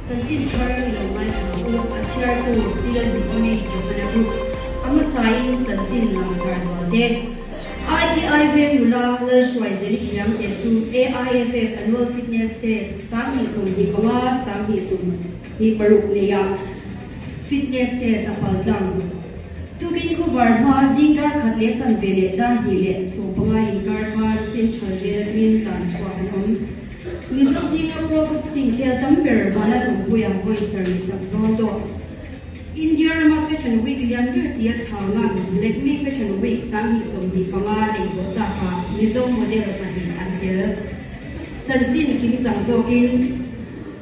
Chanchin thar i lo ngaithla u, a chhiartu Silal Bikuni Johana Group, a hmasain chanchin langsar zualte. ITI veng nula Lalhruaizeli Khiangte chu AIFF Annual Fitness Test 2025, 2026 neia fitness test a paltlang. Tukin khawvar hma zing dar khat leh chanve leh dar hnih leh 15 inkar khan Central Jail atangin tlan chhuak an awm. Mizo zinga Pro Boxing khel tam ber Vanlal Awmpuia vawi sarih chak zawn tawh. India rama Fashion Week lian ber tia chhanga Lakme Fashion Week 2025 neih zawh takah Mizo model pahnih an tel. Chanchin kimchang zawkin.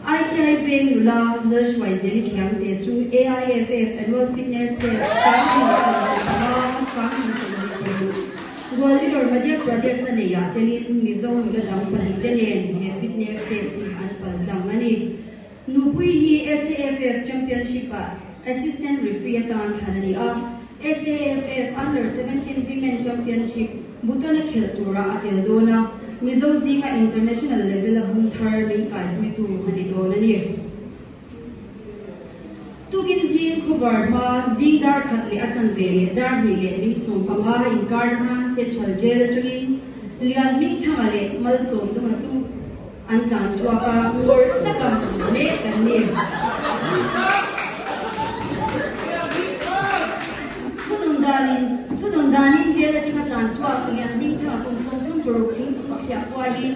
ITI veng nula Lalhruaizeli Khiangte chu AIFF Annual Fitness Test 2025, 2026 Gwalior, Madhya Pradesh a neihah telin Mizo nula dang pahnihte nen he fitness test hi an paltlang a ni. Nupui hi SAFF Championship-ah Assistant Referee atan thlan a ni a, SAFF Under 17 Women Championship Bhutan a khelh turah a tel dawn a, Mizo zinga international level a bung thar min kaipuitu a ni dawn a ni. Tukin zing khawvar hma zing dar khat leh a chanve leh dar hnih leh minute 15 inkar khan Central Jail atangin Lian Hmingthanga leh Malsawmdunga chu an tlan chhuak a, ngawrh taka zin mek an ni. Thunun danin Thunun danin jail atanga tlan chhuak Lian Hmingthanga kum 36 thingsul thiah kualin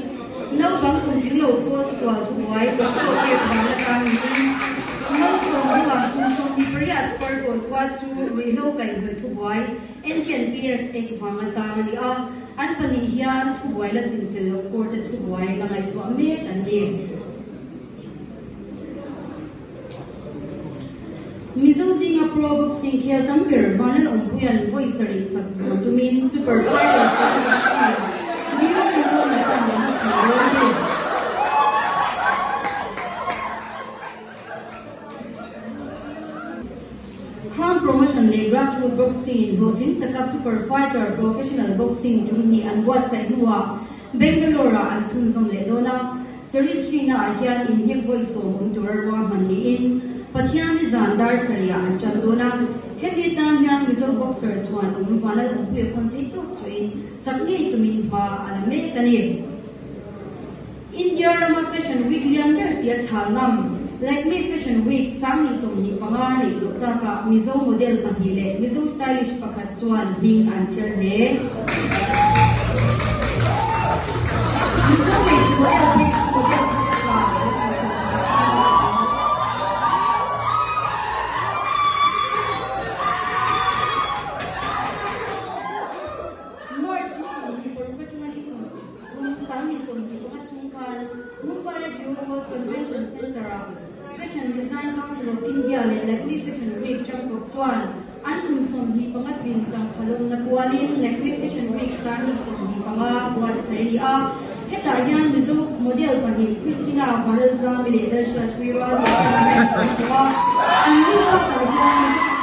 naupang kum tling lo pawl sual thubuai POCSO case vang atang niin Malsawmdunga kum 28 Farkawn khua chu ruihhlo kaihhnawih thubuai NKNPS ek vang atang a ni a. An pahnih hian thubuai la chin fel loh court a thubuai la ngaihtuah mek an ni. Mizo zinga pro boxing khel tam ber Vanlal Awmpuia'n vawi sarih chak zawn tumin Super Fighter 73 Leon Rawna tan an la thlen dawn a ni. Crown Promotion leh Grassroot Boxing in hlawhtling taka Super Fighter Professional Boxing tum hnih an buatsaih hnuah Bangalore-ah an chhunzawm leh dawn a. Series hrina-ah hian inhnek vawi sawm awm tura ruahman niin Pathiani zan dar sarihah an tan dawn a. Hemi atan hian Mizo boxer chuan awm Vanlal Awmpuia khawn theih tawk chuahin chak ngei tumin hma a la mek a ni. India rama Fashion Week lian ber tia chhal ngam, Lakme Fashion Week 2025 neih zawh takah Mizo model pahnih leh Mizo stylish pakhat chuan hming an chher hle. Mizo hmeichhe model phei chu model thar tha an inchhawp phah a ni. March ni 26 atanga ni Kum 2025 chhung khan Mumbai-a Jio World Convention Centre-ah Fashion Design Council of India leh Lakme Fashion Week changkawp chuan an kum 25 tlin changphalawmna pualin Lakme Fashion Week 2025 buatsaih a ni a. Hetah hian Mizo model pahnih Christina Vanlalzami leh Lalhriatpuii Rualni an rank an chho a, an ni bakah hian.